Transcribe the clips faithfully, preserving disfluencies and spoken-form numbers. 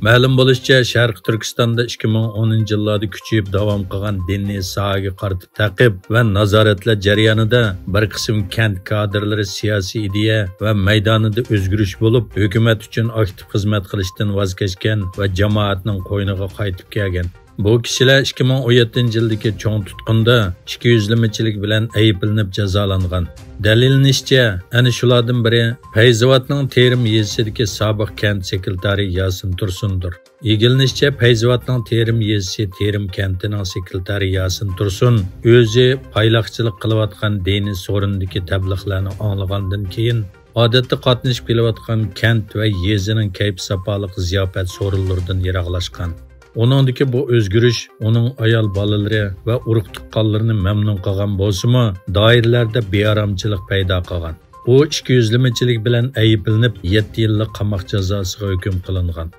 مەلۇم بولۇشىچە، شەرقىي تۈركىستاندا ئىككى مىڭ ئونىنچى يىللاردا كۈچىيىپ داۋام قىلغان دىنىي ساھەگە قارىتا تەقىب ۋە نازارەتلەر جەريانىدا بىر قىسىم كەنت كادىرلىرى سىياسىي ئىدىيە ۋە مەيدانىدا ئۆزگىرىش بولۇپ، ھۆكۈمەت ئۈچۈن ئاكتىپ خىزمەت قىلىشتىن ۋاز كەچكەن ۋە جامائەتنىڭ قوينىغا قايتىپ كەلگەن. بۇ كىشىلەر ئىككى مىڭ ئون يەتتىنچى يىلدىكى چوڭ تۇتقۇندا ئىككى يۈزلىمىچىلىك بىلەن ئەيىبلىنىپ جازالانغان. دەلىللىنىشىچە، ئەنە شۇلاردىن بىرى پەيزاۋاتنىڭ تېرىم يېزىسىدىكى سابىق كەنت سېكرېتارى ياسىن تۇرسۇندۇر. ئىگىلىنىشىچە، پەيزاۋاتنىڭ تېرىم يېزىسى تېرىم كەنتىنىڭ سېكرېتارى ياسىن تۇرسۇن ئۆزى پايلاقچىلىق قىلىۋاتقان دىنىي سورۇندىكى تەبلىغلارنى ئاڭلىغاندىن كېيىن، ئادەتتە قاتنىشىپ كېلىۋاتقان كەنت ۋە يېزىنىڭ كەيپ-ساپالىق زىياپەت سورۇنلىرىدىن يىراقلاشقان. ئۇنىڭدىكى بۇ ئۆزگىرىش ئۇنىڭ ئايال بالىلىرى ۋە ئۇرۇق-تۇغقانلىرىنى مەمنۇن قىلغان بولسىمۇ، دائىرىلەردە بىئارامچىلىق پەيدا قىلغان. ئۇ ئىككى يۈزلىمىچىلىك بىلەن ئەيىبلىنىپ، يەتتە يىللىق قاماق جازاسىغا ھۆكۈم قىلىنغان.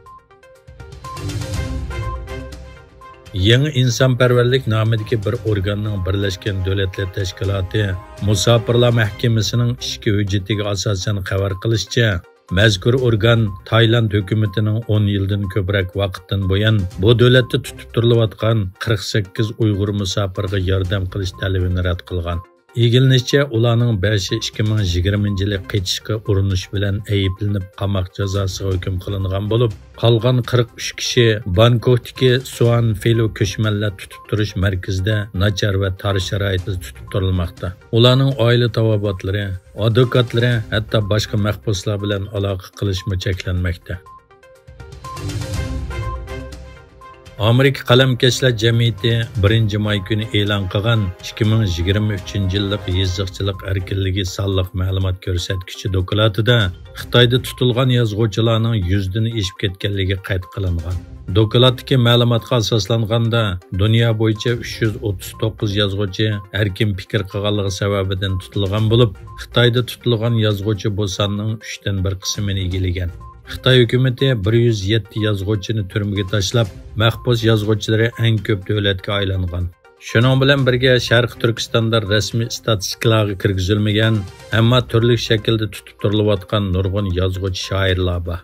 يېڭى ئىنسانپەرۋەرلىك نامىدىكى بىر ئورگاننىڭ بىرلەشكەن دۆلەتلەر تەشكىلاتى مۇساپىرلار مەھكىمىسىنىڭ ئىچكى ھۆججىتىگە ئاساسەن خەۋەر قىلىشىچە، مەزكۇر ئورگان تايلاند ھۆكۈمىتىنىڭ ئون يىلدىن كۆپرەك ۋاقىتتىن بۇيان بۇ دۆلەتتە تۇتۇپ تۇرۇلۇۋاتقان قىرىق سەككىز ئۇيغۇر مۇساپىرغا ياردەم قىلىش تەلىپىنى رەت قىلغان. ئىگىلىنىشىچە، ئۇلارنىڭ بەشى ئىككى مىڭ يىگىرمىنچى يىلى قېچىشقا ئۇرۇنۇش بىلەن ئەيىبلىنىپ، قاماق جازاسىغا ھۆكۈم قىلىنغان بولۇپ، قالغان قىرىق ئۈچ كىشى بانكوكتىكى سۇئان فىلو كۆچمەنلەر تۇتۇپ تۇرۇش مەركىزىدە ناچار ۋە تار شارائىتتا تۇتۇپ تۇرۇلماقتا. ئۇلارنىڭ ئائىلە تاۋابىئاتلىرى، ئادۋوكاتلىرى، ھەتتا باشقا مەھبۇسلار بىلەن ئالاقە قىلىشمۇ چەكلەنمەكتە. ئامېرىكا قەلەمكەشلەر جەمئىيىتى بىرىنچى ماي كۈنى ئېلان قىلغان ئىككى مىڭ يىگىرمە ئۈچىنچى يىللىق يېزىقچىلىق ئەركىنلىكى سانلىق مەلۇمات كۆرسەتكۈچى دوكلاتىدا خىتايدا تۇتۇلغان يازغۇچىلارنىڭ يۈزدىن ئېشىپ كەتكەنلىكى قەيت قىلىنغان. دوكلاتتىكى مەلۇماتقا ئاساسلانغاندا، دۇنيا بويىچە ئۈچ يۈز ئوتتۇز توققۇز يازغۇچى ئەركىن پىكىر قىلغانلىقى سەۋەبىدىن تۇتۇلغان بولۇپ، خىتايدا تۇتۇلغان يازغۇچى بۇ ساننىڭ ئۈچتىن بىر قىسمىنى ئىگىلىگەن. خىتاي ھۆكۈمىتى بىر يۈز يەتتە يازغۇچىنى تۈرمىگە تاشلاپ، مەھبۇس يازغۇچىلىرى ئەڭ كۆپ دۆلەتكە ئايلانغان. شۇنىڭ بىلەن بىرگە، شەرقىي تۈركىستاندا رەسمىي ئىستاتىستىكىلارغا كىرگۈزۈلمىگەن، ئەمما تۈرلۈك شەكىلدە تۇتۇپ تۇرۇلۇۋاتقان نۇرغۇن يازغۇچى، شائىرلار بار.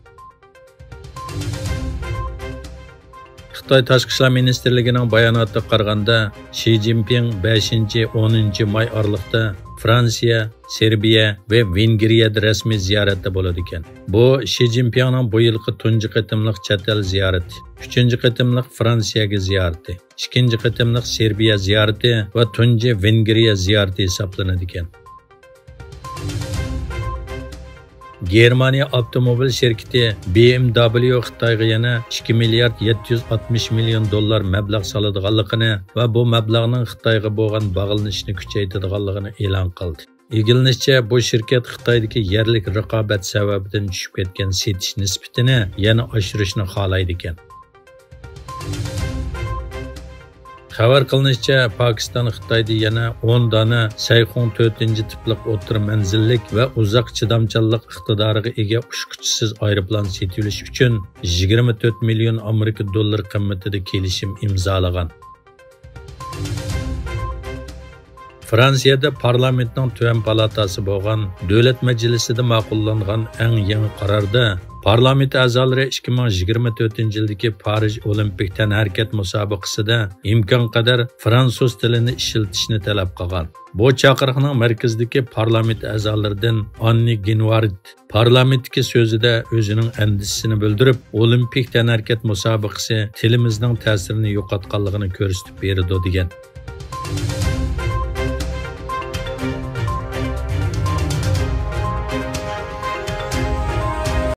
خىتاي تاشقى ئىشلار مىنىستىرلىكىنىڭ باياناتىغا قارىغاندا، شى جىنپىڭ بەشىنچى، ئونىنچى ماي ئارىلىقتا فرانسىيە، سېربىيە ۋە ۋېنگرىيەدە رەسمىي زىيارەتتە بولىدىكەن. بۇ شى جىنپىڭنىڭ بۇ يىلقى تۇنجى قېتىملىق چەت ئەل زىيارىتى، ئۈچىنچى قېتىملىق فرانسىيەگە زىيارىتى، ئىككىنچى قېتىملىق سېربىيە زىيارىتى ۋە تۇنجى ۋېنگرىيە زىيارىتى ھېسابلىنىدىكەن. گېرمانىيە ئاپتوموبىل شىركىتى بى ئېم دابليۇ خىتايغا يەنە ئىككى مىليارد يەتتە يۈز ئاتمىش مىليون دوللار مەبلەغ سالىدىغانلىقىنى ۋە بۇ مەبلەغنىڭ خىتايغا بولغان باغلىنىشىنى كۈچەيتىدىغانلىقىنى ئېلان قىلدى. ئىگىلىنىشىچە، بۇ شىركەت خىتايدىكى يەرلىك رىقابەت سەۋەبىدىن چۈشۈپ كەتكەن سېتىش نىسبىتىنى يەنە ئاشۇرۇشنى خالايدىكەن. خەۋەر قىلىنىشىچە، پاكىستان خىتايدا يەنە ئون دانە سەيخۇڭ تۆتىنچى تىپلىق ئوتتۇرا مەنزىللىك ۋە ئۇزاق چىدامچانلىق ئىقتىدارىغا ئىگە ئۇچقۇچىسىز ئايروپىلان سېتىۋېلىش ئۈچۈن يىگىرمە تۆت مىليون ئامېرىكا دوللىرى قىممىتىدە كېلىشىم ئىمزالىغان. فرانسىيەدە پارلامېنتنىڭ تۆۋەن پالاتاسى بولغان دۆلەت مەجلىسىدە ماقۇللانغان ئەڭ يېڭى قاراردا، پارلامېنت ئەزالىرى ئىككى مىڭ يىگىرمە تۆتىنچى يىلدىكى پارىژ ئولىمپىك تەنھەرىكەت مۇسابىقىسىدە ئىمكانقەدەر فرانسۇز تىلىنى ئىشلىتىشنى تەلەپ قىلغان. بۇ چاقىرىقنىڭ مەركىزىدىكى پارلامېنت ئەزالىرىدىن ئاننى گىنۋارد پارلامېنتتىكى سۆزىدە ئۆزىنىڭ ئەندىشىسىنى بىلدۈرۈپ، ئولىمپىك تەنھەرىكەت مۇسابىقىسى تىلىمىزنىڭ تەسىرىنى يوقاتقانلىقىنى كۆرسىتىپ بېرىدۇ، دېگەن.